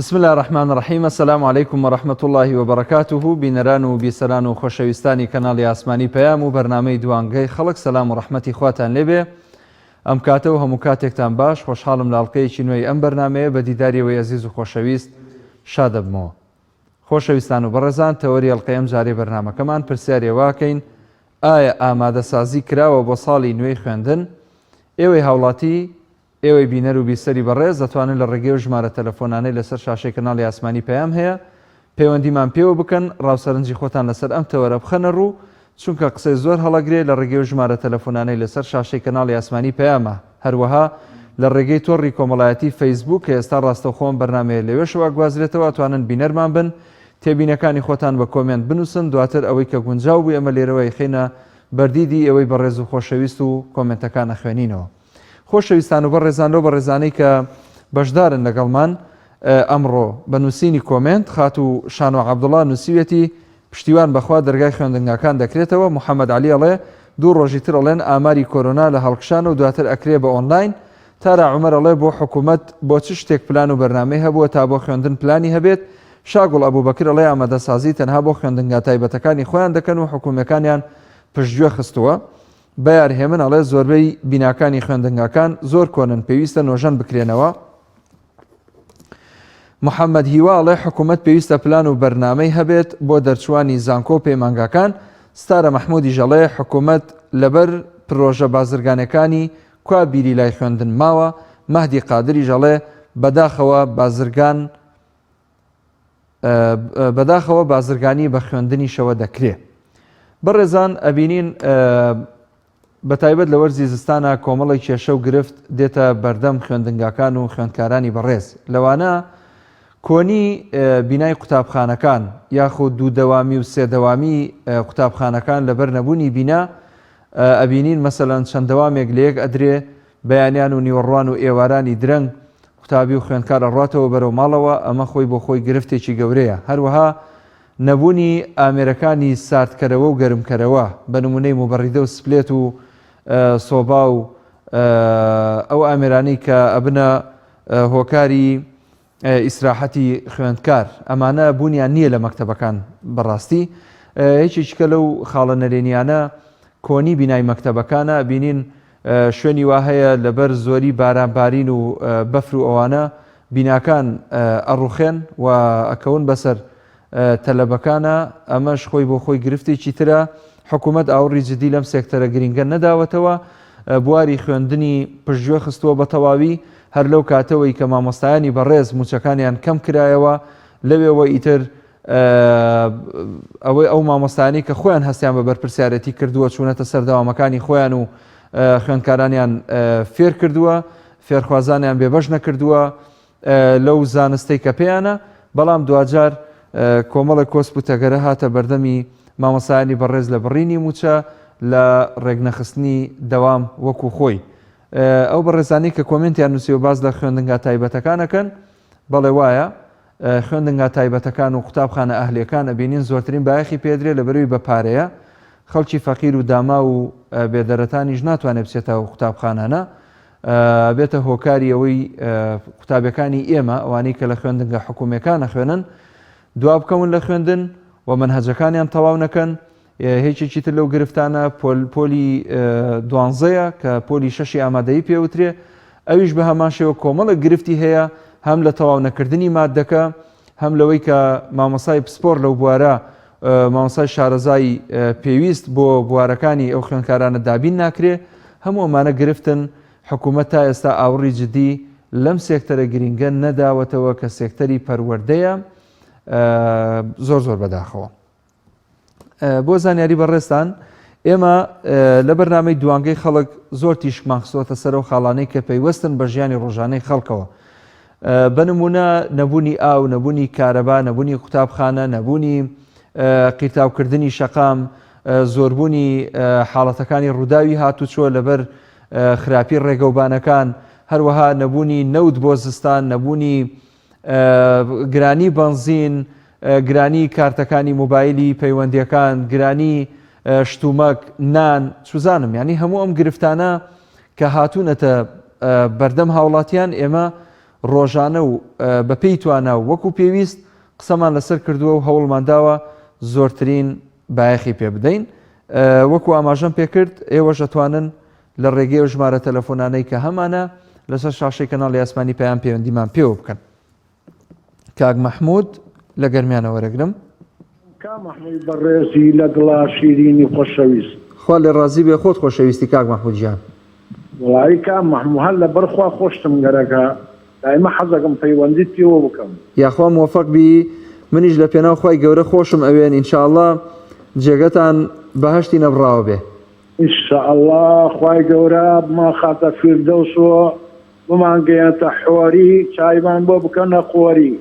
بسم اللە الرحمن الرحیم السلام علیکم و رحمة اللە و بەرەکاته بینەران و بیسەران و خۆشەویستانی کەناڵی ئاسمانی پەیام و بەرنامەی دوانگەی خەڵک سەلام و ڕەحمەتی خواتان لێبێ ئەم کاتە و هەموو کاتێکتان باش خۆشحاڵم لە ئەڵقەیەکی نوێی ئەم بەرنامەیە بە دیداری ئێوەی ئەزیز و خۆشەویست شادەبمەوە خۆشەویستان و بەڕێزان تەوەری ئەڵقەی ئەم جارەی بەرنامەکەمان پرسیاری ئەوەکەین ئایا ئامادەسازی کراوە بۆ ساڵی نوێی خوێندن ئێوەی هاوڵاتی ئێوەی بینەر و بیسەری بەڕێز دەتوانن لە ڕێگەی ئەو ژمارە تەلەفۆنانەی لەسەر شاشەی کەناڵی ئاسمانی پەیام هەیە پەیوەندیمان پێوە بکەن، ڕاو سەرنجی خۆتان لەسەر ئەم تەوەرە بخەنە ڕوو، چونکە قسەی زۆر هەڵەگرێ لە ڕێگەی ئەو ژمارە تەلەفۆنانەی لەسەر شاشەی کەناڵی ئاسمانی پەیامە، هەروەها لە ڕێگەی تۆڕی کۆمەڵایەتی فەیسبووک کە ئێستا ڕاستەوخۆ ئەم بەرنامەیە لەوێشەوە ئەگوازرێتەوە ئەتوانن بینەرمان بن، تێبینەکانی خۆتان بە کۆمێنت بنووسن، دواتر ئەوەی کە گونجاو بوو ئێمە لێرەوە ئەیخەینە بەردیدی ئێوەی بەڕێز و خۆشەویست و کۆمێنتەکان ئەخوێنینەوە. خۆشەویستان و بەڕێزان لەو بەڕێزانەی کە بەشدارن لەگەڵمان ئەمڕۆ بە نووسینی کۆمێنت خاتوو شانۆ عەبدوڵا نووسیویەتی پشتیوان بەخوا دەرگای خوێندنگاکان دەکرێتەوە محەممەد عەلی ئەڵێ دوو ڕۆژی تر ئەڵێن ئاماری کۆرۆنا لە هەڵکشانە و دواتر ئەکرێ بە ئۆنلاین تارا عومەر ئەڵێ بۆ حکوومەت بۆ چ شتێک پلان و بەرنامەی هەبووە تا بۆ خوێندن پلانی هەبێت شاگوڵ ئەبوبەکر ئەڵێ ئامادەسازی تەنها بۆ خوێندنگا تایبەتەکانی خۆیان دەکەن و حکوومیەکانیان پشتگوێ خستووە بەیار هێمن ئەڵێ زۆربەی بیناکانی خوێندنگاکان زۆر کۆنن پێویستە نۆژەن بکرێنەوە. محەممەد هیوا ئەڵێ حکوومەت پێویستە پلان و بەرنامەی هەبێت بۆ دەرچوانی زانکۆ و پەیمانگاکان ستارە مەحمودیش ئەڵێ حکوومەت لەبەر پرۆژە بازرگانەکانی کوا بیری لای خوێندن ماوە مەهدی قادریش ئەڵێ بەداخەوە بازرگان بەداخەوە بازرگانی بە خوێندنیشەوە دەکرێ. بەڕێزان ئەبینین بەتایبەت لە وەرزی زستانە کۆمەڵێک کێشە و گرفت دێتە بەردەم خوێندنگاکان و خوێندکارانی بەڕێز لەوانە کۆنی بینای قوتابخانەکان یاخود دوو دەوامی و سێ دەوامی قوتابخانەکان لەبەر نەبوونی بینا ئەبینین مەسەلەن چەند دەوامێک لەیەک ئەدرێ بەیانیان و نیوەڕوان و ئێوارانی درەنگ قوتابی و خوێندکار ئەڕواتەوە بەرەو ماڵەوە، ئەمە خۆی بۆ خۆی گرفتێکی گەورەیە، هەروەها نەبوونی ئامێرەکانی ساردکەرەوە و گەرمکەرەوە، بە نموونەی موبەڕیدە و سپلێت و سۆبا و ئەو ئامێرانەی کە ئەبنە هۆکاری ئیسراحەتی خوێندکار، ئەمانە بوونیان نییە لە مەکتەبەکان بەڕاستی یەکێکیکە لەو خاڵە نەرێنیانە کۆنی بینای مەکتەبەکانە، بینین شوێنی وا هەیە لەبەر زۆری باران بارین و بەفر و ئەوانە بیناکان ئەڕوخێن و ئەکەون بەسەر تەلەبەکانە ئەمەش خۆی بۆ خۆی گرفتێکی ترە حکوومەت ئاوڕی جدی لەم سێکتەرە گرنگە نەداوەتەوە بواری خوێندنی پشتگوێ خستووە بە تەواوی هەر لەو کاتەوەی کە مامۆستایانی بەڕێز موچەکانیان کەم کرایەوە لەوێوە ئیتر ئەوەی ئەو مامۆستایانەی کە خۆیان هەستیان بە بەرپرسیارەتی کردووە چوونەتە سەر دەوامەکانی خۆیان و خوێندکارانیان فێر کردووە فێرخوازانیان بێبەش نەکردووە لەو زانستەی کە پێیانە بەڵام دواجار کۆمەڵێک کۆسپ و تەگەرە هاتە بەردەمی مامۆستایانی بەڕێز لە بڕینی موچە لە ڕێکنەخستنی دەوام وەکو خۆی ئەو بەڕێزانی کە کۆمنتیان نووسیوە باز لە خوێندنگا تایبەتەکانەکەن بەڵێ وایە خوێندنگا تایبەتەکان و قوتابخانە ئەهلیەکان ئەبینین زۆرترین بایەخی پێدرێ لەبەرەوی بە پارەیە خەڵکی فەقیر و داماو و بێدەرەتانیش ناتوانێت بچێتە ئەو قوتابخانانە بێتە هۆکاری ئەوەی قوتابیەکانی ئێمە ئەوانەی کە لە خوێندنگە حکومیەکان ئەخوێنن دوا بکەون لە خوێندن و مەنهەجەکانیان تەواو نەکەن یەکێکی تر لەو گرفتانە پۆلی دوانزەیە کە پۆلی شەشی ئامادەیی پێوترێ ئەویش بە هەمان شێوە کۆمەڵێک گرفتی هەیە هەم لە تەواو نەکردنی مادەکە هەم لەوەی کە مامۆسای پسپۆر لەو بوارە مامۆسای شارەزای پێویست بۆ بوارەکانی ئەو خوێندکارانە دابین ناکرێ هەموو ئەمانە گرفتن حکوومەت تا ئێستا ئاوڕی جدی لەم سێکتەرە گرینگە نەداوەتەوە کە سێکتەری پەروەردەیە زۆر زۆر بەداخەوە. بۆ زانیاری بەڕێزتان ئێمە لە بەرنامەی دوانگەی خەڵک زۆر تیشکمان خستووەتە سەر ئەو خاڵانەی کە پەیوەستن بە ژیانی ڕۆژانەی خەڵکەوە بە نمونە نەبوونی ئاو نەبوونی کارەبا نەبوونی قوتابخانە نەبوونی قیرتاوکردنی شەقام زۆربوونی حاڵەتەکانی ڕووداوی هاتوچۆ لەبەر خراپی ڕێگەوبانەکان هەروەها نەبوونی نەوت بۆ زستان نەبوونی گرانی بەنزین، گرانی کارتەکانی مۆبایلی پەیوەندیەکان، گرانی شتومەک، نان، چوزانم یانی هەموو ئەم گرفتانە کە هاتوونەتە بەردەم هاوڵاتیان ئێمە ڕۆژانە و بەپێی توانا و وەکو پێویست قسەمان لەسەر کردووە و هەوڵمان داوە زۆرترین بایەخی پێ بدەین. وەکو ئاماژەم پێکرد ئێوەش ئەتوانن لە ڕێگەی ئەو ژمارە تەلەفۆنانەی کە هەمانە لەسەر شاشەی کەناڵی ئاسمانی پەیام پەیوەندیمان پێوە بکەن. کاک مەحمود لە گەرمیانە وەرەگرم. کا مەحموی بەڕێزی لە دڵا شیرینی خۆشەویست. خوا لێ ڕازی بێ خۆت خۆشەویستی کاک مەحمود گیان. وەڵایی کا مەحمو هەر لەبەر خوا خۆشتم گەرەکە دایمە حەزەکەم پەیوەندیت پێوە بکەم. یاخوا مۆفەق بی منیش لە پێناو خوای گەورە خۆشم ئەوێن ان شاء اللە جێگەتان بەهەشتی نەبڕاوە بێ. ان شاء اللە خوای گەورە بمانخاتە فیردەوس و بمانگەیەنتە حۆری چایمان بۆ بکەنە قۆری.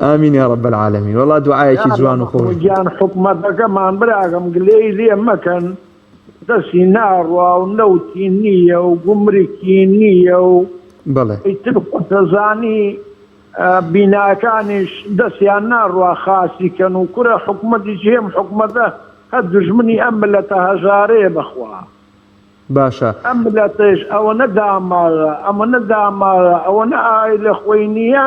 آمین یا رب العالمین وەڵا دوعایەکی جوان و خۆش گیان حکومەتەکەمان براگەم گلەی لێ مەکەن دەستی ناڕوا و نەوتی نییە و گومرکی نییە و بەڵێ ئیتر خۆتەزانی بیناکانیش دەستیان ناڕوا خاسی کەن و کورە حکومەتی هێم حکومەتە هەر دوژمنی ئەم ملەتە هەژارەیە بەخوا. باشە. ئەم ملەتەیش ئەوەنە داماوە ئەمەنە داماوە ئەوەنە ئاوی لە خۆی نییە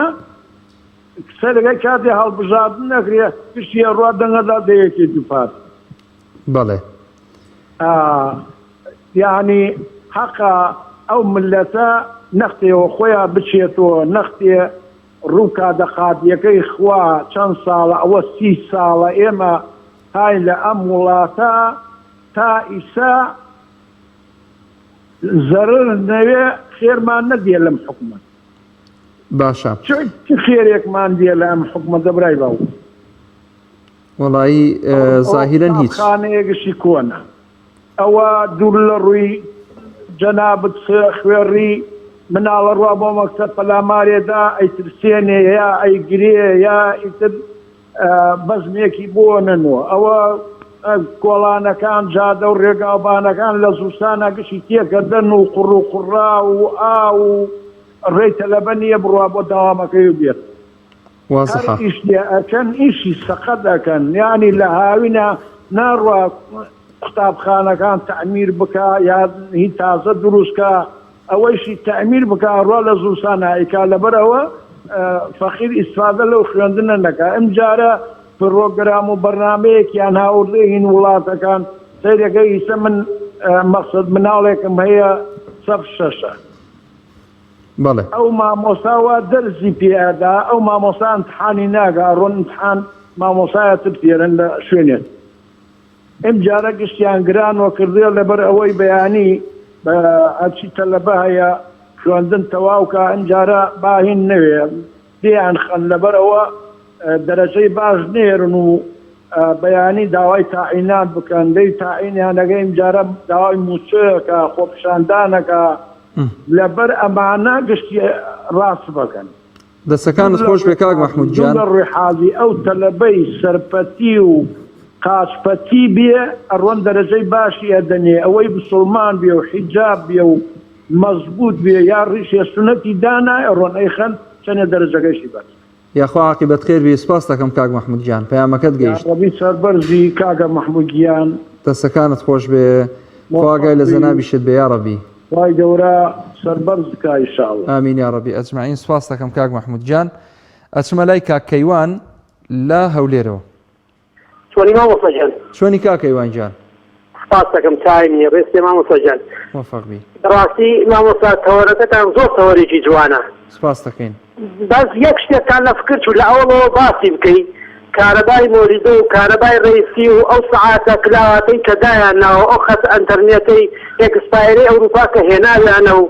سەرەکە کاتێ هەڵبژاردن نەکرێ گشتی ئەڕوا دەنگەدا دە یەکێتی و پارتی. بەڵێ. ئا یانی حەقە ئەو ملەتە نەختێ وە خۆیا بچێتۆ نەختێ ڕووکا دە قادیەکەی خوا چەند ساڵە ئەوە سی ساڵە ئێمە هاین لە ئەم وڵاتە تا ئیسە زەرەر نەوێ خێرمان نەدیە لەم حکومەت. باشە. چ خێرێکمان دیە لە ئەم حکومەتە برای باوکم. وەڵایی زاهیرەن هیچ. قوتابخانەیە گشتی کۆنە ئەوە دوور لە ڕووی جەنابت خوێڕی مناڵە ڕوا بۆ مەکتەب پەلامارێدا ئەیترسێنێ یا ئەیگرێ یا ئیتر بەزمێکی بۆ نەنۆ ئەوە کۆڵانەکان جادە و ڕێگاوبانەکان لە زووسانە گشتی تێکەدەن و قوڕ و قوڕا و ئاو و ڕێی تەلەبە نییە بڕوا بۆ داوامەکەی و بێت. وازحە. هەر ئیشێ ئەکەن ئیشی سەقەت ئەکەن یانی لە هاوینا ناڕوا قوتابخانەکان تەعمیر بکا یا هی تازە دروست کا ئەوەیشی تەعمیر بکا ئەڕوا لە زووسانا ئەیکا لەبەر ئەوە فەقیر ئیستفادە لەو خوێندنە نەکا ئمجارە پڕۆگرام و بەرنامەیەکیان هاوردە هین وڵاتەکان سەیرەکە ئیسە من مەقسەد مناڵێکم هەیە سەف شەشە بەڵێ. ئەو مامۆستا وا دەرسی پێ ئەدا ئەو مامۆستا امتحانی ناکا ئەڕۆن امتحان مامۆسایە تر تێرن لە شوێنێ ئمجارە گشتیان گران وە کردوە لەبەر ئەوەی بەیانی هەرچی تەلەبە هەیە خوێندن تەواو کا ئمجارە با هین نەوێ لێیان خەن لەبەر ئەوە دەرەجەی باش نێرن و بەیانی داوای تاعینات بکەن لێی تاعینیان ئەکەی ئمجارە داوای موچەکە خۆپیشاندانەکە لەبەر ئەمانە گشتی ڕاست بکەن. دەستەکانت خۆش بێ کاک مەحمود گیان. دوو لە ڕوی حازی ئەو تەلەبەی سەرپەتی و قاچ پەتی بێ ئەڕۆن دەرەجەی باشی ئەدەنێ ئەوەی بسوڵمان بێ و حیجاب بێ و مەزبوت بێ یا ڕیشێ سونەتی دانایە ئەڕۆن ئەیخەن چەنێ دەرەجەکەیشی بەرز. یاخوا عاقیبەت خێر بی سپاست دەکەم کاک مەحمود گیان پەیامەکەت گەیشت. یاڕەبی سەربەرزی کاکە مەحمود گیان. دەستەکانت خۆش بێ خوا ئاگای لە جەنابیشت بێ یاڕەبی. خوای گەورە سەربەرزت کا ان شاء اللە. آمین یاڕەبی اجمعین سپاست دەکەم کاک مەحمود گیان ئەچمە لای کاک کەیوان لە هەولێرەوە. چۆنی مامۆستا گیان؟ چۆنی کاک کەیوان گیان؟ سپاست دەکەم چاوی منی ڕێز پێ مامۆستا گیان. مۆفەق بی. بەڕاستی مامۆستا تەوەرەکەتان زۆر تەوەرێکی جوانە. سپاست دەکەین. بەس یەک شتێکتان لە فکر چوو لە ئەوەڵەوە باسی بکەی کارەبای مۆلیدە و کارەبای ڕەیسی و ئەو سەعاتە کلاواتەی کە دایان ناوە ئەو خەت ئەنتەرنێتەی expire ەی ئەوروپا کە هێناویانە و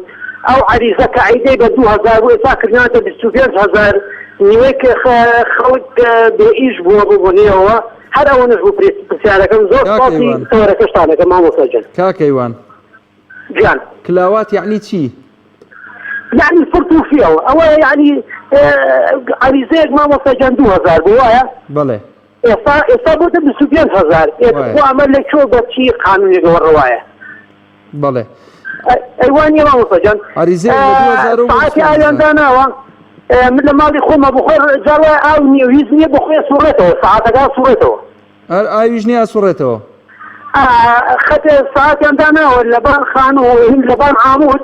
ئەو عەریزە کە ئەیدەی بە 2000 بوو ئێستا کردویانەتە 25000 نیوەی کە خەڵک بێ ئیش بووە بۆ بۆنەیەوە هەر ئەوەنەش بوو پرسیارەکەم زۆر کاک سپاسی ئەیوان. تەوەرەکەشتان ئەکەم مامۆستا گیان. کاک ئەیوان. گیان. کلاوات یەعنی چی؟ یەعنی فرت و فێڵ ئەوە یەعنی عەریزەیەک مامۆستا گیان 2000 بوو وایە؟ بەڵێ. ئێستا ئێستا بۆتە 25000 ئێ وایە. خۆ ئەمە لە کوێ بە چی قانونێکەوە ڕەوایە؟ بەڵێ. ئەی وا نییە مامۆستا گیان؟ عەریزەیەک لە 2000 و بۆ سەعاتی 25 ئاویان هەزار. داناوە من لە ماڵی خۆمە بخۆی جار وایە ئاو نییە و هیچ نییە بەخۆی ئەسوڕێتەوە سەعاتەکە ئەسوڕێتەوە. هەر ئاویش نییە ئەسوڕێتەوە. خەتێ سەعاتیان داناوە لەبان خانوو هین لەبان عامود.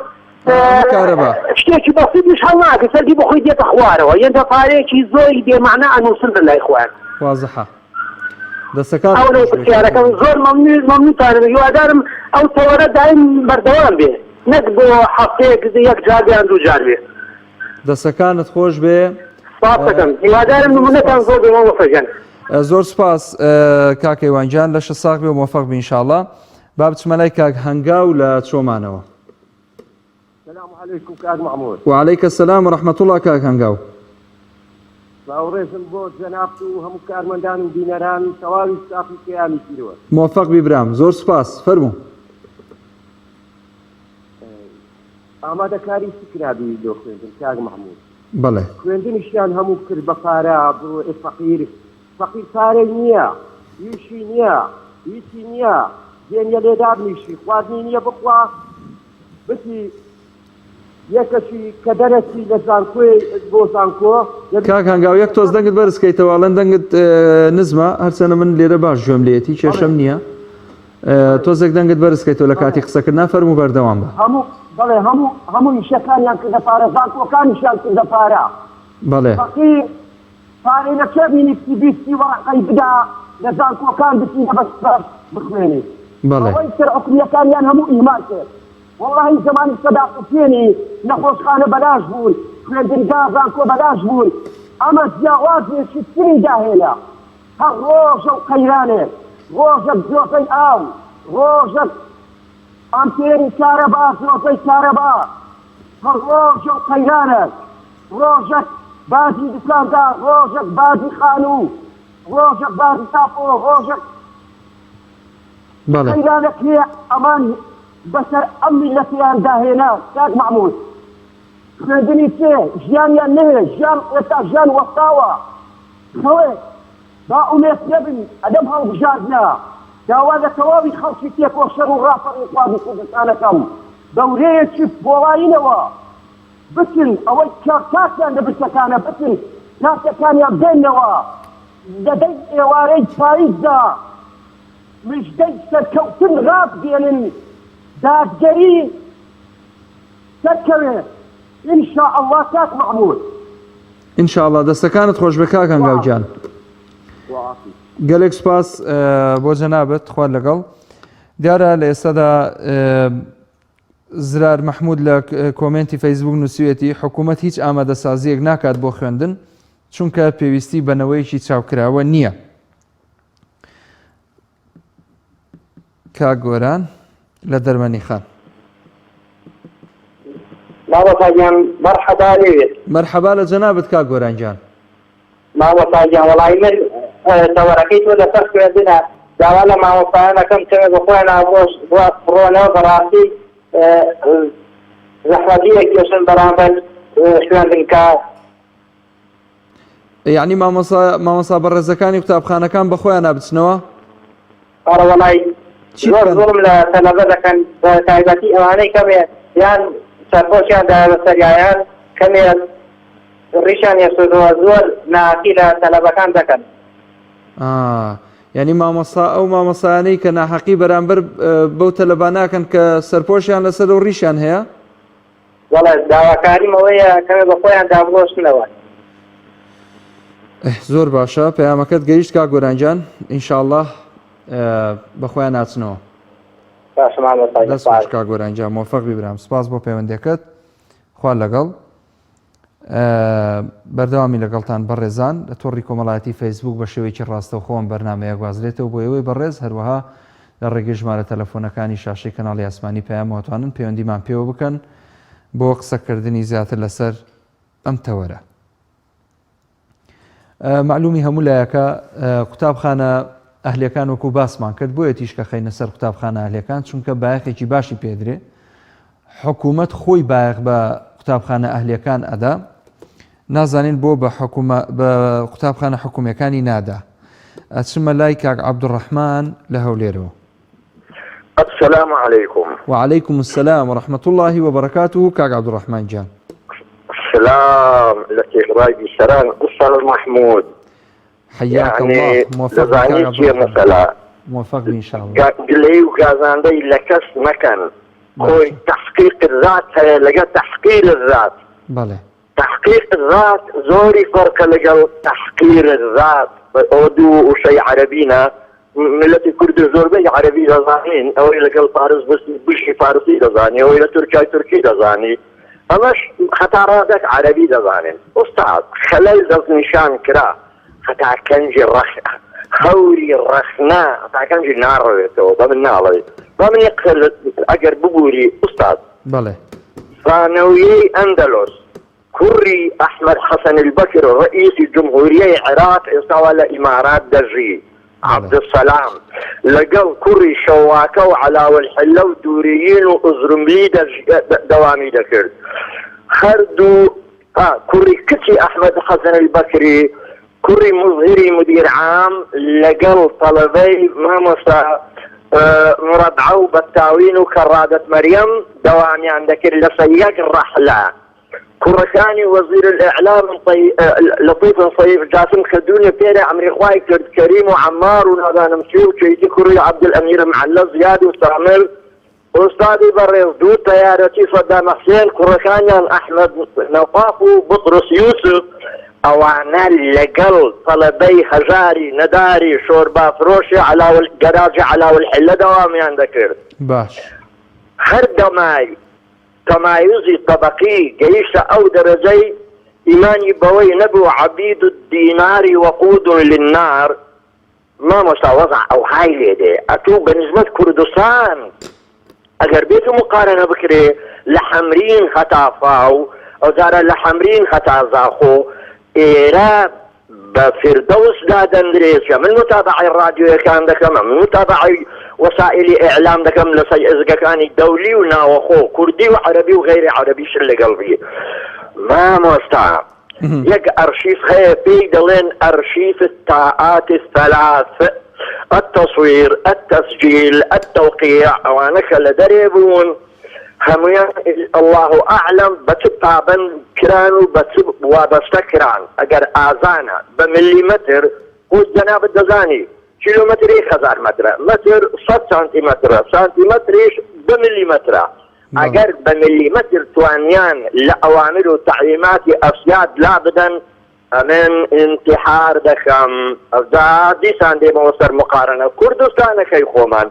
کارەبا شتێکی بەسیتیش هەڵناکە سەرگی بۆ خۆی دێتە خوارەوە یەندە پارەیەکی زۆری بێمەعنا ئەنووسن لە لای خۆیان. وازحە دەستەکانت ئەوە خۆش بێ کاک پرسیارەکەم هەنگاو. زۆر مەمنون مەمنونتانم هیوادارم ئەو تەوەرە دایم بەردەوام بێ نەک بۆ هەفتەیەک یەک جار بێ یان دوو جار بێ. دەستەکانت خۆش بێ. سپاس دەکەم هیوادارم زۆر نمونەتان سپاس. زۆر بێ مامۆستا گیان. زۆر سپاس کاک هەیوان گیان لەشت ساغ بێ و مۆفەق بی انشاءاللە. با بچمە لای کاک هەنگاو لە چۆمانەوە. سلام علیکم کاک مەحمود. وعلیک السلام و رحمە اللە کاک هەنگاو. سڵاو ڕێزم بۆ جەنابت و هەموو کارمەندان و بینەران و تەواوی ستافی پەیامی پیرۆز. مۆفەق بی برام زۆر سوپاس فەرموو. ئامادەکاری چ کرابی لۆ خوێندن کاک مەحمود؟ بەڵێ. خوێندنیشیان هەموو کرد بە پارە بڕۆ ئێ فەقیر فەقیر پارەی نییە ئیشی نییە هیچی نییە جێ نییە لێ دابنیشی خواردنی نییە بخوا بچی یەکەکی کە دەرەچی لە زانکۆی بۆ زانکۆ دەبی کاک هەنگاو یەک تۆز دەنگت بەرز کەیتەوە ئەڵێن دەنگت نزمە هەرچەنە من لێرە باش گوێم لێیەتی کێشەم نییە تۆزێک دەنگت بەرز کەیتەوە لە کاتی قسەکردنا فەرموو بەردەوام بە. هەموو بەڵێ هەموو هەموو ئیشەکانیان کردە پارە زانکۆکانیشیان کردە پارە بەڵێ. فەقیر پارەی لە کوێ بینی بچی بیستی وەڕەقەی بدا لە زانکۆکان بچی لە بەش بەش بخوێنی بەڵێ. ئەوەی تر حکومیەکانیان هەموو ئیهمال کرد وەڵاهی زەمانی سەدام حوسێنی نەخۆشخانە بەلاش بوون خوێندنگا زانکۆ بەلاش بوون ئەمە جیاوازێکی تری داهێنا هەر ڕۆژە و قەیرانێک ڕۆژەک جۆزەی ئاو ڕۆژەک ئامپێری کارەبا جۆزەی کارەبا هەر ڕۆژە و قەیرانێک ڕۆژەک باجی دوکاندار، ڕۆژەک باجی خانوو، ڕۆژەک باجی تاپۆ، ڕۆژەک بەڵێ. قەیرانەک هەیە ئەمان بەسەر ئەم میللەتەیان داهێنا کاک مەحمود خوێندنی چێ ژیانیان نەهێ ژیان ئێستا ژیان وەستاوە خەڵک با ئومێد نەبن ئەدەم هەڵبژاردنە داوا لە تەواوی خەڵکی تێکۆشەر و ڕاپەڕینخوازی کوردستان ئەکەم بە ورەیەکی پۆڵایینەوە بچن ئەوەی کە کاتیان لە بچەکانە بچن کاتەکانیان بێنەوە لە دەی ئێوارەی پاییزدا مژدەی سەرکەوتن ڕابگەیەنن دادگەری سەرکەوێ ان شاء اللە کاک مەحمود. ان شاء اللە دەستەکانت خۆشبێ کاک هەنگاو گیان. گەلێک سوپاس بۆ جەنابت خوات لەگەڵ. دیارە لە ئێستادا زرار مەحمود لە کۆمێنتی فەیسبوک نووسیویەتی، حکومەت هیچ ئامادەسازییەک ناکات بۆ خوێندن، چونکە پێویستی بە نەوەیەکی چاوکراوە نییە. کاک گۆران لە دەرمەنی خان. مامۆستا گیان مەرحەبا لێوێت. مەرحەبا لە جەنابت کاک گۆران گیان. مامۆستا گیان وەڵایی من تەوەرەکەی تۆ لەسەر خوێندنە داوا لە مامۆستایان ئەکەم کەمێک بە خۆیان بڕۆنەوە بەڕاستی زەحمەتی ئەکێشن بەرامبەر خوێندنکار. یعنی مامۆسا مامۆسا بەڕێزەکانی قوتابخانەکان بە خۆیان بچنەوە؟ ئەرە وەڵای زۆر زوڵم لە تەلەبە دەکەن بە تایبەتی ئەوانەی کەمێ یان سەرپۆشیان دایە بەسەریان کەمێ ڕیشیان هێشتۆتەوە زۆر ناهەقی لە تەلەبەکان دەکەن. ئا یانی مامۆستا ئەو مامۆستایانەی کە ناحەقی بەرامبەر بەو تەلەبانە ئەکەن کە سەرپۆشیان لەسەر و ڕیشیان هەیە؟ بەڵێ داواکاریم ئەوەیە کەمێ بە خۆیان دابڵۆشنەوە. زۆر باشە پەیامەکەت گەیشت کاک گۆران گیان ئینشاءاللە بە خۆیان ناچنەوە. باشە مامۆستا گیان دەست خۆش کاک گۆران گیان مۆفەق بی برام سپاس بۆ پەیوەندیەکەت خوا لەگەڵ. بەردەوامی لەگەڵتان بەڕێزان لە تۆڕی کۆمەڵایەتی فەیسبوک بە شێوەیەکی ڕاستەوخۆ ئەم بەرنامەیە گوازرێتەوە بۆ ئێوەی بەڕێز هەروەها لە ڕێگەی ژمارە تەلەفۆنەکانی شاشەی کەناڵی ئاسمانی پەیامەوە توانن پەیوەندیمان پێوە بکەن بۆ قسەکردنی زیاتر لەسەر ئەم تەوەرە. مەعلومی هەموو لایەکە قوتابخانە ئەهلیەکان وەکو باسمان کرد بۆیە تیشکە خەینە سەر قوتابخانە ئەهلیەکان چونکە بایەخێکی باشی پێدرێ حکوومەت خۆی بایەخ بە قوتابخانە ئەهلیەکان ئەدا نازانین بۆ بە حکومە بە قوتابخانە حکومیەکانی نادا ئەچمە لای کاک عەبدوڕەحمان لە هەولێرەوە. السلام علیکم. وعلیکم السلام ورحمة اللە وبرکاته کاک عەبدوڕەحمان گیان. سلام لە تێکڕای بیسەران ئوستاز مەحمود. حیاک یعنی اللە موفق بی کاک دەزانی چیە عەبدوڕەحمان مەسەلە موفق بی ان شاء اللە. گلەیی و گازاندەی لە کەس مەکەن. خۆی تحقیق الذات هەیە لەگەڵ تحقیر الذات. بەڵێ. تحقیق الذات زۆری فەرقە لەگەڵ تحقیر الذات، ئەوە دوو وشەی عەرەبینە، میللەتی کورد زۆربەی عەرەبی دەزانین، ئەوەی لەگەڵ فارس بسی بژی فارسی دەزانی، ئەوەی لە تورکیای تورکی دەزانی، ئەمەش هەتا ڕادەک عەرەبی دەزانین. ئوستاز خەلەل دەستنیشان کرا هەتا کەنجی ڕەخ هەوری ڕەخنە هەتا کەنجی ناڕەوێتەوە بە من ناڵێ بە من یەک قسە ئەگەر ببووری ئوستاز. بەڵێ. ثانەویەی ئەندەلۆس کوڕی ئەحمەد حەسەن البەکر ڕەئیسی جمهوریەی عێراق ئێستا وا لە ئیمارات دەژی عەبدولسەلام لەگەڵ کوڕی شەواکە و عەلاوە الحلە و دوریین و ئوزرملی دەوامی دەکرد هەردوو ها کوڕی کچی ئەحمەد حەسەن البەکری کوڕی موزهیری مدیر عام لەگەڵ تەڵەبەی مامۆستا مورەبعە و بەتاوین و کەڕادەت مەریەم دەوامیان دەکرد لەسەر یەک ڕەحلە. کوڕەکانی وەزیر الاعلام لەتیف سەیف جاسم کە دوونێ پێرێ عەمری خوای کرد کەریم و عەمار و نازانم کێ و کێیتی کوڕی عەبدولئەمیر معەلە زیاد و سامر ئوستادی بەڕێز دوو تەیارەچی سەدام حسێن کوڕەکانیان ئەحمەد نەواف و بوترس یوسف ئەوانە لەگەڵ تەڵەبەی هەژاری نەداری شۆربا فرۆشی عەلاوە گەراجی عەلاوە الحلە دەوامیان دەکرد. باش. هەر دەمای تەمایوزی تەبەقی گەیشتە ئەو دەرەجەی ئیمانی بەوەی نەبوو عەبید الدینار وقود للنار مامۆستا وەزع ئەوهای لێ دێ ئەتوو بە نیسبەت کوردستان ئەگەر بێت و مقارنە بکرێ لە حەمرین هەتا فاو ئەوجارە لە حەمرین هەتا زاخۆ ئێرە بە فیردەوس دادەندرێ چە من متابعەی ڕادیۆیەکان دەکەم من متابعەی وەسائلی ئیعلام دەکەم لە سەر ئێزگەکانی دەولی و ناوەخۆ کوردی و عەرەبی و غەیری عەرەبیش لەگەڵ بی مامۆستا یەک ئەرشیف هەیە پێی دەڵێن ئەرشیف التاءات الثلاث التصویر التسجیل التوقیع ئەوانە کە لە دەرێ بوون هەموویان اللە اعلم بە چ پابەند کران و بە چ وابەستە کران ئەگەر ئازانە بە ملیمەتر خۆ جەنابت دەزانی کیلۆمەتر یەک هەزار مەترە مەتر سەد سانتیمەترە سانتیمەتریش دە ملیمەترە ئەگەر بە ملیمەتر توانیان لە ئەوامر و تەعلیماتی ئەسیاد لابدەن ئەمن ئینتیحار دەکەم ئەوجا دیسان دێمەوە سەر مقارنە کوردستانەکەی خۆمان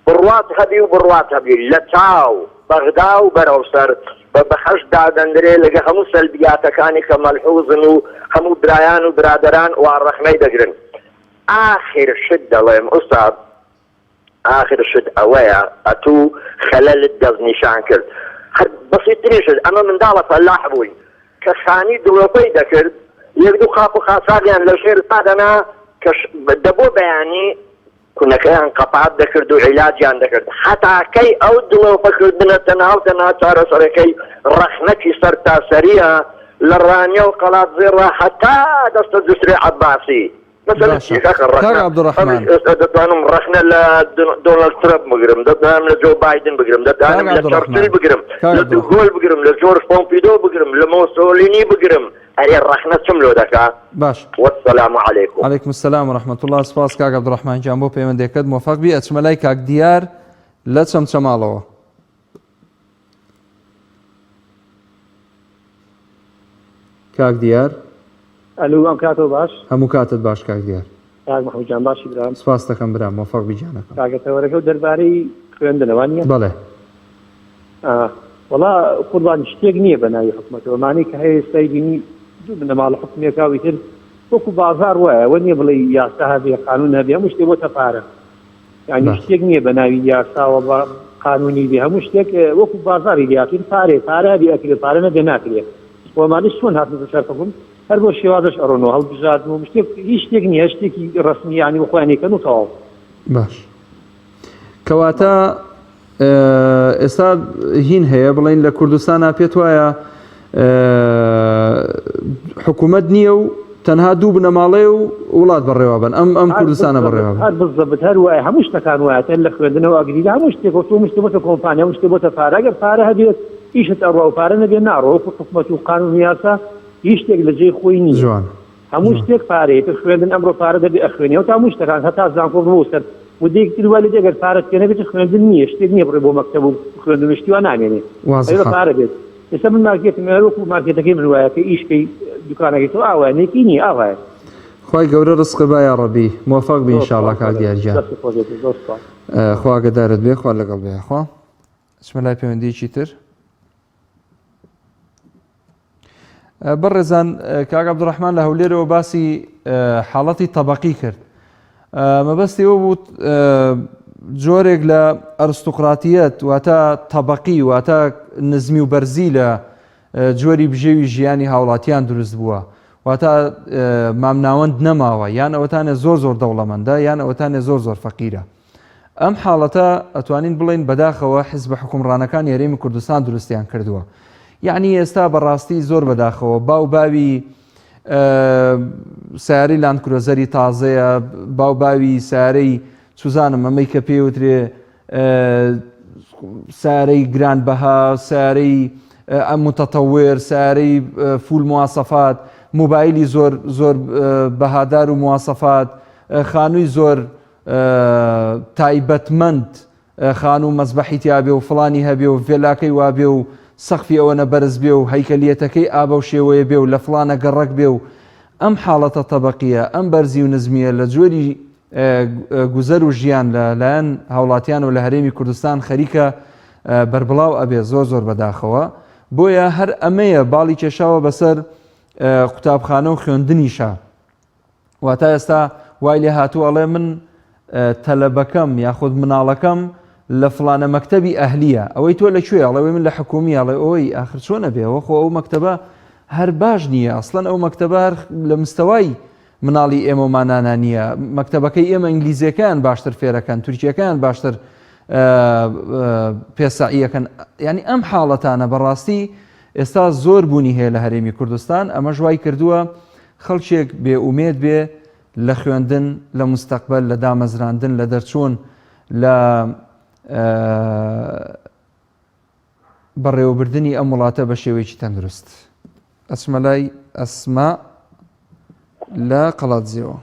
بڕوات هەبی و بڕوات هەبی لە چاو بەغدا و بەرەو سەر بە بەهەشت دادەندرێ لەگە هەموو سەلبیاتەکانی کە مەلحوزن و هەموو برایان و برادەران وا ڕەخنەی دەگرن ئاخر شت دەڵێم ئوستاد ئاخر شت ئەوەیە ئەتوو خەلەلت دەستنیشان کرد هەر بەسیترین شت ئەمە منداڵە فەلاح بووین کە خانی دڵۆپەی دەکرد یەک دوو قاپ و قاچاغیان لە ژێر دادەنا کە دەبۆ بەیانی کونەکەیان قەپات دەکرد و عیلاجیان دەکرد هەتا کەی ئەو دڵۆپە کردنە تەنها و تەنها چارەسەرەکەی ڕەخنەکی سەرتاسەریە لە ڕانیە و قەڵادزێڕە هەتا دەستە جسرێ عەباسی مەسەلەن باشە کاکە کاک ڕەخنە عەبدولڕەحمان ئەمنیش ئێستا دەتوانم ڕەخنە لە دۆناڵد ترەمپ بگرم دەتوانم لە جۆ بایدن بگرم کاک دەتوانم لە عەبدولڕەحمان چەرچل بگرم کاک لە عەبدولڕەحمان دوگۆل بگرم لە جۆرج پۆمپیدۆ بگرم لە مۆسۆلینی بگرم ئەرێ ڕەخنە چم لۆ دەکا باش والسلام علیکم. علیکم السلام و رحمة اللە سپاس کاک عبدالرحمن گیان بۆ پەیوەندیەکەت مۆفەق بی ئەچمە لای کاک دیار لە چەمچەماڵەوە. کاک دیار. ئەلو ئەم کاتەو باش. هەموو کاتت باش کاک دیار. کاک مەحمود گیان باشی برام. سپاست دەکەم برام مۆفەق بی گیانەکەم. کاکە تەوەرەکەو دەربارەی خوێندنە وانیە؟ بەڵێ. ئا وەڵا قوربان شتێک نییە بە ناوی حکومەتەوە مانەی کە هەیە ئێستای بینی دوو بنەماڵە حوکمێکا و ئیتر وەکو بازاڕ وایە وە نییە بڵێی یاسا هەبێ قانون هەبێ هەموو شتێ بۆتە پارە یانی باش. شتێک نییە بە ناوی یاساوە بە قانونی بێ هەموو شتێک وەکو بازاڕی لێ هاتووە پارەیە پارە هەبێ ئەکرێ پارە نەبێ ناکرێ وە مانەش چۆن هاتنەتە سەر حوکم هەر بەو شێوازەش ئەڕۆنەوە هەڵبژاردن و شتێک هیچ شتێک نییە شتێکی ڕەسمی یانی بۆ خۆیان ئەیکەن و تەواو. باش کەواتە ئێستا هین هەیە بڵین لە کوردستانە پێت وایە حکوومەت نییە و تەنها دوو بنەماڵەیە و وڵات بەڕێوەبن ئەم ئەم کوردستانە بەڕێوە هەر بزەبت هەر وایە هەموو شتەکان وایە تەن لە خوێندنەوە ئەگری لە هەموو شتێک تۆ مشتێ بۆتە کۆمپانیا مشتێ بۆتە پارە ئەگەر پارە هەبێت ئیشت ئەڕوا و پارە نەبێت ناڕۆ وەکو حکومەت و قانون و یاسا هیچ شتێک لە جێی خۆی نییە جوان هەموو شتێک پارەیە تر خوێندن ئەمڕۆ پارە دەبێ ئەخوێنی ئەو تا هەموو شتەکان هەتا زانکۆ بۆ سەر. مدەیەکی تر وا لێ دێ گەر پارەت پێ نەبێت خوێندن نییە شتێک نییە بڕۆی بۆ مەکتەب و خوێندن و شتی وا نامێنێ ئەوێ بە وازحە. پارە بێت ئێستا من مارکێتم هەر وەکو مارکێتەکەی من وایە کە ئیش کەی دوکانەکەی تۆ ئاوایە نێکی نییە ئاوایە. خوای گەورە ڕزقت با یاڕەبی مۆفەق بی زۆر ان شاء اللە سوپاس کاک بەڕێز دیار گیان. دەستت خۆش بێت زۆر سوپاس. خوا ئاگەدارت بێ خوا لەگەڵ بێ یاخوا. ئەچمە لای پەیوەندیەکی تر. بەڕێزان کاک عبدالرحمن لە هەولێرەوە باسی حاڵەتی تەبەقی کرد مەبەستی ئەوە بوو جۆرێک لە ئەرستۆقراتیەت واتە تەبەقی واتە نزمی و بەرزی لە جۆری بژێوی ژیانی هاوڵاتیان دروست بووە واتە مامناوەند نەماوە یان ئەوەتانێ زۆر زۆر دەوڵەمەندە یان ئەوەتانێ زۆر زۆر فەقیرە ئەم حاڵەتە ئەتوانین بڵێین بەداخەوە حزبە حوکمڕانەکانی هەرێمی کوردستان دروستیان کردووە. یەعنی ئێستا بەڕاستی زۆر بەداخەوە باو باوی سیارەی لاندکرۆزەری تازەیە باو باوی سیارەی چوزانم ئەمەی کە پێوترێ سارەی گران بەها سارەی ئەم متەتەور سارەی فول موواسەفات موبایلی زۆر زۆر بەهادار و موواسەفات خانووی زۆر تایبەتمەند خانوو مەزبەحی تیابێ و فڵانی هەبێ و ڤێلاکەی وابێ و سەقفی ئەوەنە بەرز بێ و هەیکەلیەتەکەی ئا بەو شێوەیە بێ و لە فڵانە گەڕەک بێ و ئەم حاڵەتە تەبەقیە ئەم بەرزی و نزمیە لە جۆری گوزەر و ژیان لە لایەن هاوڵاتیان و لە هەرێمی کوردستان خەریکە بەربڵاو ئەبێ زۆر زۆر بەداخەوە بۆیە هەر ئەمەیە باڵی کێشاوە بەسەر قوتابخانە و خوێندنیشە واتا ئێستا وای لێ هاتوو ئەڵێ من تەلەبەکەم یاخود مناڵەکەم لە فڵانە مەکتەبی ئەهلیە ئەوەی تۆ لە کوێ ئەڵێ من لە حکومی ئەڵێ ئۆی ئاخر چۆنە بێەوە خۆ ئەو مەکتەبە هەر باش نییە ئەسڵەن ئەو مەکتەبە هەر لە مستەوای مناڵی ئێمەمانانە نییە مەکتەبەکەی ئێمە ئینگلیزیەکەیان باشتر فێرەکەن تورکیەکەیان باشتر پێسەعیەکەن ینی ئەم حاڵەتانە بەڕاستی ئێستا زۆر بوونی هەیە لە هەرێمی کوردستان ئەمەش وای کردووە خەڵکێک بێ ئومێد بێ لە خوێندن، لە موستەقبەل، لە دامەزراندن، لە دەرچوون، لە بەڕێوەبردنی ئەم وڵاتە بە شێوەیەکی تەندروست. ئەچمە لای ئەسما لە قەڵادزێوە.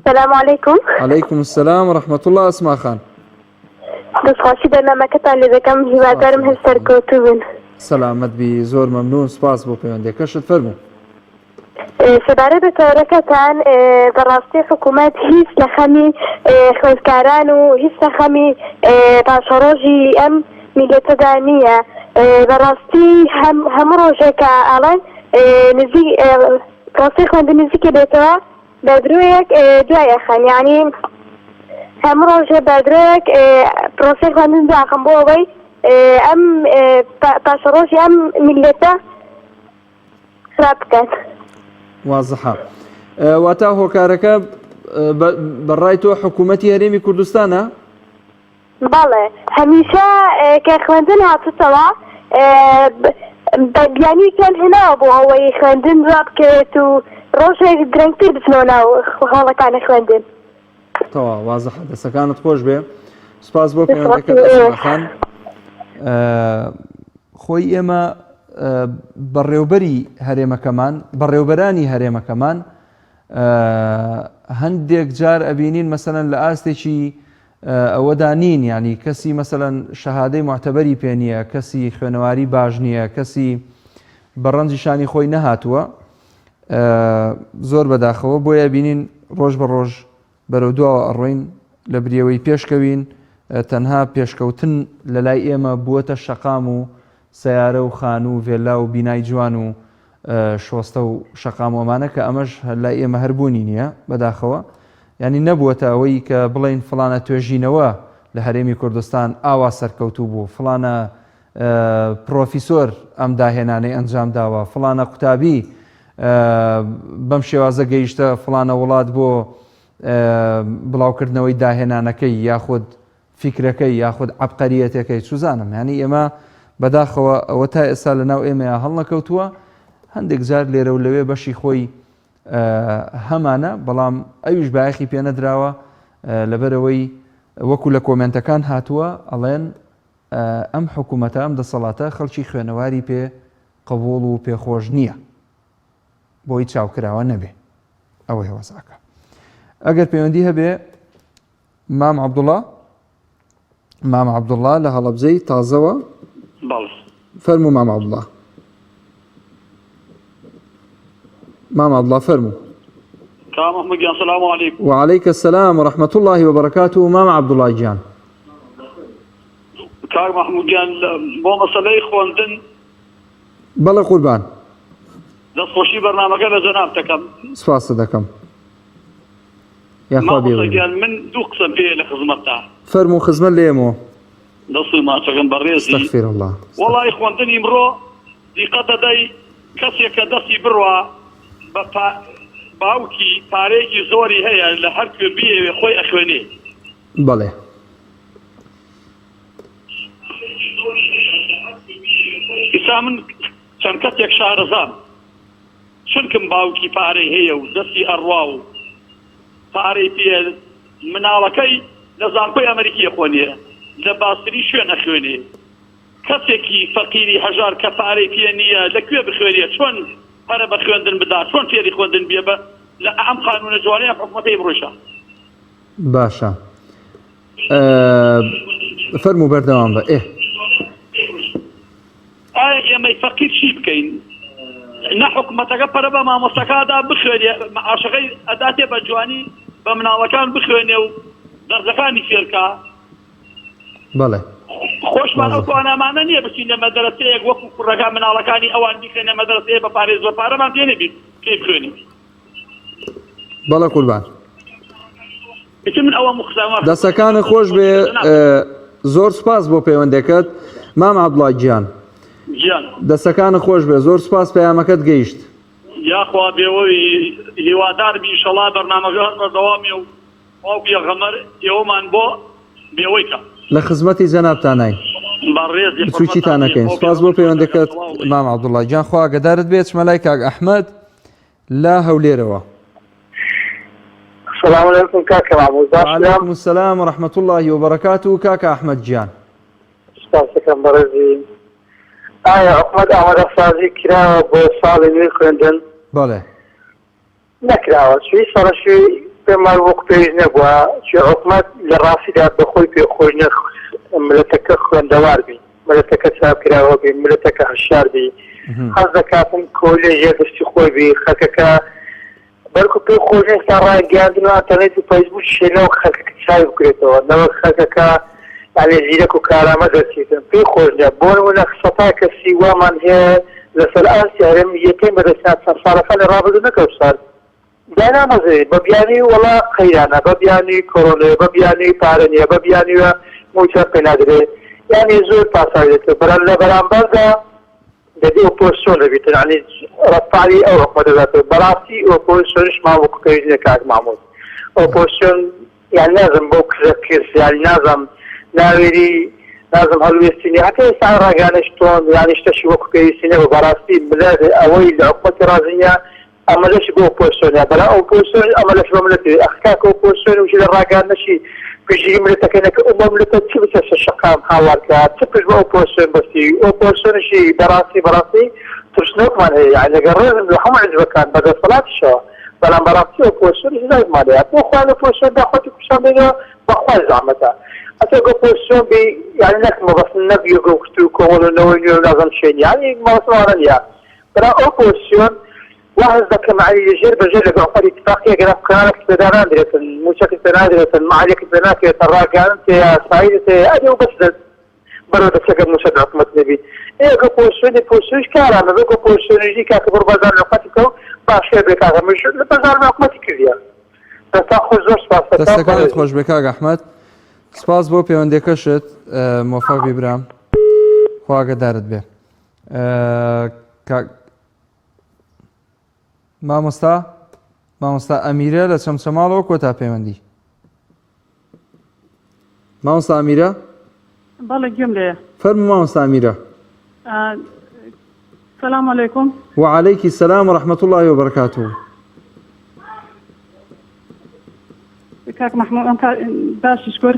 سلام علیکم. علیکم السلام و رحمة الله ئەسما خان. دەستخۆشی بەرنامەکەتان لێ دەکەم هیوادارم هەر سەرکەوتوو بن. سەلامەت بی زۆر مەمنون سپاس بۆ پەیوەندیەکەشت فەرموو. سەبارەت بە تەوەرەکەتان بەڕاستی حکوومەت هیچ لە خەمی خوێندکاران و هیچ لە خەمی پاشەڕۆژی ئەم میلەتەدا نییە بەڕاستی هەموو ڕۆژێکە ئەڵێن نزیک پرۆسەی خوێندن نزیکە بێتەوە بە درۆیەک دوای ئەخەن یانی هەموو ڕۆژێ بە درۆیەک پرۆسەی خوێندن دواخەن بۆ ئەوەی ئەم پاشەڕۆژی ئەم میلەتە خراپ بکات. وازحە. واتا هۆکارەکە بە ڕای تۆ حکوومەتی هەرێمی کوردستانە؟ بەڵێ هەمیشە کە خوێندن هاتوتەوە بە بیانوویەکیان هێناوە بۆ ئەوەی خوێندن دوا بکەوێت و ڕۆژێک درەنگتر بچنەوە ناو هۆڵەکانی خوێندن. تەواو وازحە دەستەکانت خۆش بێ سپاس بۆ پەیوەندەکەت ئەسما خان خۆی ئێمە بەڕێوبەری هەرێمەکەمان بەڕێوبەرانی هەرێمەکەمان هەندێک جار ئەبینین مەسەلەن لە ئاستێکی ئەوەدا نین یعنی کەسی مەسەلەن شەهادەی معتەبەری پێ نییە کەسی خوێنەواری باش نییە کەسی بە ڕەنجی شانی خۆی نەهاتووە زۆر بەداخەوە بۆیە بینین ڕۆژ بە ڕۆژ بەرەو دواوە ئەڕۆین لە بریەوەی پێشکەوین تەنها پێشکەوتن لە لای ئێمە بووەتە شەقام و سەیارە و خانوو و ڤێلا و بینای جوان و شۆستە و شەقام و ئەمانە کە ئەمەش لای ئێمە هەر بوونی نییە بەداخەوە یانی نەبووەتە ئەوەی کە بڵێین فڵانە توێژینەوە لە هەرێمی کوردستان ئاوا سەرکەوتوو بوو فڵانە پڕۆفیسۆر ئەم داهێنانەی ئەنجام داوە فڵانە قوتابی بەم شێوازە گەیشتە فڵانە وڵات بۆ بڵاوکردنەوەی داهێنانەکەی یاخود فیکرەکەی یاخود عەبقەریەتەکەی چوزانم یانی ئێمە بەداخەوە ئەوە تا ئێستا لە ناو ئێمەیا هەڵنەکەوتووە هەندێک جار لێرە و لەوێ بەشی خۆی هەمانە بەڵام ئەویش بایەخی پێنەدراوە لەبەرەوەی وەکو لە کۆمێنتەکان هاتووە ئەڵێن ئەم حکوومەتە ئەم دەسەڵاتە خەڵکی خوێنەواری پێ قبوڵ و پێخۆش نییە بۆی چاوکراوە نەبێ ئەوەیە وەزعەکە ئەگەر پەیوەندی هەبێ. مام عەبدوڵا مام عەبدوڵا لە هەڵەبجەی تازەوە. بەڵێ. فەرموو مام عەبدوڵا. مام عەبدوڵا فەرموو. کاک مەحمود گیان سلام علیکم. وعلیک السلام ورحمة اللە وبرکاته مام عەبدوڵا گیان. کاک مەحمود گیان بۆ مەسەلەی خۆندن. بەڵێ قوربان. دەست خۆشی بەرنامەکە لە جەنابت دەکەم. سپاست دەکەم. یاخوا مامۆستا بێوەی. گیان من دوو قسەم پێیە لە خزمەتتا. فەرموو خزمەت لێمەوە. دەست و ماچەکەم بەڕێزی. استغفر اللە. وەڵای خوەندن ئیمڕۆ دیقەت دەدەی کەسێک کە دەستی بڕوا بە پا باوکی پارەیەکی زۆری هەیە لە هەر کوێ بیەوێ خۆی ئەخوێنێ. بەڵێ. ئیستا من چەند کەسێک شارەزام چونکم باوکی پارەی هەیە و دەستی ئەڕوا و پارەی پێیە مناڵەکەی لە زانکۆی ئەمەریکی ئەخۆنێ لە باسترین شوێن ئەخوێنێ کەسێکی فەقیری هەژار کە پارەی پێ نییە لە کوێ بخوێنێ چۆن پەرە بە خوێندن بدا چۆن فێری خوێندن بێ بە لە ئەم قانونە جوانەی ئەم حکومەتەی ئیمڕۆیشا. باشە فەرموو بەردەوام بە ئێ. ئایا ئێمەی فەقیر چی بکەین؟ نە حکومەتەکە پەرە بە مامۆستاکادا بخوێنێ مەعاشەکەی ئەداتێ بە جوانی بە مناڵەکان بخوێنێ و دەرسەکانی فێرکا. بەڵێ. خۆشمان ئەو توانامانە نییە بچینە مەدرەسەیەک وەکو کوڕەکان مناڵەکانی ئەوان بیخەینە مەدرەسەیە بە پارەی زۆر پارەمان پێ نەبی پێی بخوێنین. بەڵێ قوربان. ئیتر من ئەوە مخزەمە. دەسەکانت خۆش بێ زۆر سوپاس بۆ پەیوەندەکەت مام عەبدوڵا گیان. گیان. دەسەکانت خۆش بێ زۆر سوپاس پەیامەکەت گەیشت. یاخوا بێوەی هیوادار بی ئیشەڵا بەرنامەکە هەر بەردەوامێ و خوا و پێغەمبەر ئێوەمان بۆ بێوەی کا. لە خزمەتی جەنابتاناین. بەڕێزی بچوکیتان حورمەتان بێ نەکەین خوا و سوپاس بۆ پێغەمبەر پەیوەندەکەت سڵاو بێ. مام عەبدوڵا گیان خوا ئاگەدارت بێ چمە لای کاک ئەحمەد لە هەولێرەوە. سلام علیکم کاکە مامۆ باش برام. وعلیکم السلام ورحمة اللە وبرکاته کاکە ئەحمەد گیان. سپاس دەکەم بەڕێزی. ئایا حکومەت ئامادەسازی کراوە بۆ ساڵی نوێی خوێندن؟ بەڵێ. نەکراوە چوی سەڕەشوی پێم وایە وەکو پێویست نەبووە چوی حکومەت لە ڕاستیدا بەخۆی پێ خۆش نیە ملەتەکە خوێندەوار بی ملەتەکە چاپکراوە بی ملەتەکە هەشار بی حەز دەکاتن کۆیلەی ژێر دەستی خۆی بی خەلکەکە بەلکو پێ خۆش نیە ئێستا ڕاگەیاندن و ئەنتەرنێت و فەیسبوک شێ نەوەک خەلکەکە چاوی بکرێتەوە نەوەک خەلکەکە یعنی زیرەک و کارامە دەرچیتن پێی خۆش نیە بۆ نمونە سەتا کەسی وامان هەیە لەسەر ئاستی هەرێم یەکەی بەدەستیان چەند ساڵەکانی ڕابردوو نەکەوت سەر دانامەزرێ بە بیانوی وەڵا قەیرانە بە بیانوی کۆرۆنەیە بە بیانوی پارە نیە بە بیانویە موچە پێ نادرێ یانی زۆر پاساوی دێتەوە بەڵام لە بەرامبەردا دەبێ ئۆپۆزسیۆن هەبیتن یانی ڕەفتاری ئەو حکومەتە دەداتەوە بەڕاستی ئۆپۆزسیۆنیشمان وەکو پێویست نیە کاک مەحمود ئۆپۆزسیۆن یان نازم بۆ کزە کز یانی نازم ناوێری نازم هەڵوێستی نیە هەتا ئێستا ڕاگەیانش تۆن یانی شتەشی وەکو پێویستی نەبوو بەڕاستی ملەت ئەوەی لە حکومەتی ڕازی نیە ئەمەلەشی بۆ ئۆپۆزسیۆنە بەڵام ئۆپۆزسیۆن ئەمەلەش بە ملەتی ئەخ کاکە ئۆپۆزسیۆن وشی لە ڕاگەیاندنەشی پشتگیری ملەتەکەی نەکرد ئەو ملەتە چ بچە سەر شەقام هاوار کە چ پشت بە ئۆپۆزسیۆن بەستی ئۆپۆزسیۆنشی بەڕاستی بەڕاستی ترسنۆکمان هەیە یانی لەگەڵ ڕێزم لە هەموو حیزبەکان بە دەسەڵاتیشەوە بەڵام بەڕاستی ئۆپۆزسیۆنیش زایمان هەیە بۆ خۆیان ئۆپۆزسیۆن داخوازی کوردستان بێنەوە بەخوای زەحمەتە ئەتۆ گە ئۆپۆزسیۆن بی یانی نەک مەبەستم نەک یەکگرتوو و کۆمەڵ و نەوەی نوێ و نازانم چێ نیە یانی مەبەستم ئەوانە نیە بەڵام ئۆپۆزسیۆن وا هەست دەکەم یانی لە ژێر بە ژێر لەگەڵ حکومەت ئیتفاقیە گەر قەرارێکت پێ داناندرێتن موچەکت پێ نادرێتن مەعالیەکت پێ ناکرێتن ڕاگەیاندن تێیە سایرت هەیە ئەدی ئەو بەس بەرەو دەچێت موچە لە حکومەت نەبی ئێ گە پۆزسیۆنی پۆزسیۆنیش کارامە بێ گە پۆزسیۆنیش کاکە بڕ بەزار لە حکومەتی بکە و باشتر بێ کاکە منیش لە بەزار لە حکومەتی کردیە دەستان خۆش زۆر سپاس دەکەم دەستەکانت بەڕێزی. خۆش بێ کاک ئەحمەد سپاس بۆ پەیوەندیەکەشت مۆفەق بی برام خوا ئاگەدارت بێ کاک مامۆستا مامۆستا ئەمیرە لە چەمچەماڵەوە کۆتا پەیوەندی مامۆستا ئەمیرە بەڵێ گوێم لێیە. فەرموو مامۆستا ئەمیرە. سلام علیکم. وعلیکی سلام و رحمة اللە وبرکاته. کاک محمود ئەم باشی شکر.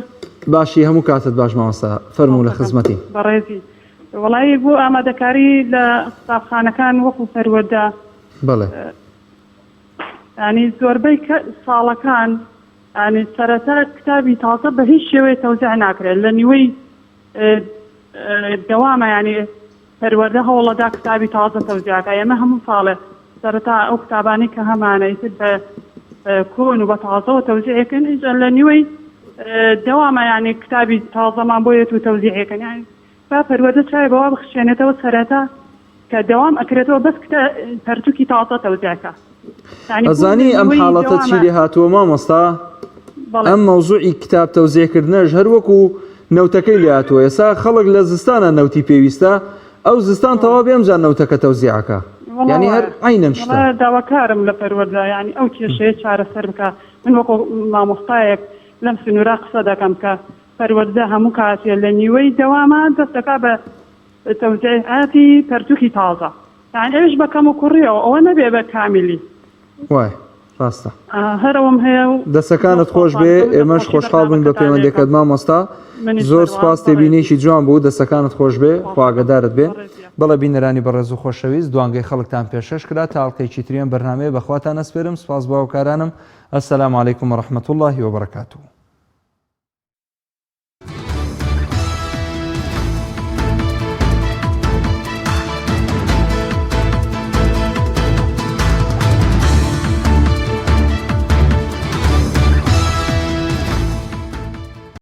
باشی هەموو کاتت باش مامۆستا فەرموو لە خزمەتی. بەڕێزی وەڵایی بۆ ئامادەکاری لە قوتابخانەکان وەکو پەروەردە. بەڵێ. یانی زۆربەی ساڵەکان. یانی سەرەتا کتابی تازە بە هیچ شێوەیە تەوزیع ناکرێت لە نیوەی دەوامە یانی پەروەردە هەوڵەدا کتابی تازە تەوزیع کا ئێمە هەموو ساڵێ سەرەتا ئەو کتابانەی کە هەمانە ئیتر بە کۆن و بە تازەوە تەوزیعەکەن ئینجا لە نیوەی دەوامە یانی کتابی تازەمان بۆ یەت و تەوزیعەکەن یانی با پەروەردە چاوی بەوە بخشێنێتەوە سەرەتا کە دەوام ئەکرێتەوە بەس کتە پەرتوکی تازە تەوزیع کا یانی بۆ ئەزانی ئەم نیوەی حاڵەتە چی دەوامە لێ هاتووە مامۆستا بەڵێ ئەم مەوزوعی کتاب تەوزیع کردنەش هەر وەکو نەوتەکەی لێ هاتووە ئێستا خەڵک لە زستانە نەوتی پێویستە ئەو زستان بەڵێ تەواو بێ ئەمجا نەوتەکە تەوزیع ئەکا وەڵا یانی هەر وایە عەینەن شتە. وەڵا داواکارم لە پەروەردە یانی ئەو کێشەیە چارەسەر بکا من وەکو مامۆستایەک لەم سنوورە قسە دەکەم کە پەروەردە هەموو کاتێ لە نیوەی دەوامە دەست دەکا بە تەوزیعاتی پەرتوکی تازە یانی ئەویش بە کەم و کوڕیەوە ئەوە نەبێ بە کامیلی. وایە ڕاستە. هەر ئەوەم هەیە و زۆر دەسەکانت خۆش سوپاستان بێ دەکەم لە ئێمەش خۆشی خۆشحاڵ بووین بە بەرنامەکەتان پەیوەندیەکەت لێکەم. مامۆستا منیش زۆر هەروا سوپاس بەڕێزی. تێبینیەکی جوان بوو دەسەکانت خۆش بێ سوپاس خوا دەکەم ئاگادارت بێ. بەڕێزیە. بەڵێ بینەرانی بەڕێز و خۆشەویست دوانگەی خەڵکتان پێشکەش کرا تا ئەڵقەیەکی تری ئەم بەرنامەیە بەخواتان ئەسپێرم سوپاس بۆ هاوکارانم السلام علیکم و رحمە اللە و برکاته.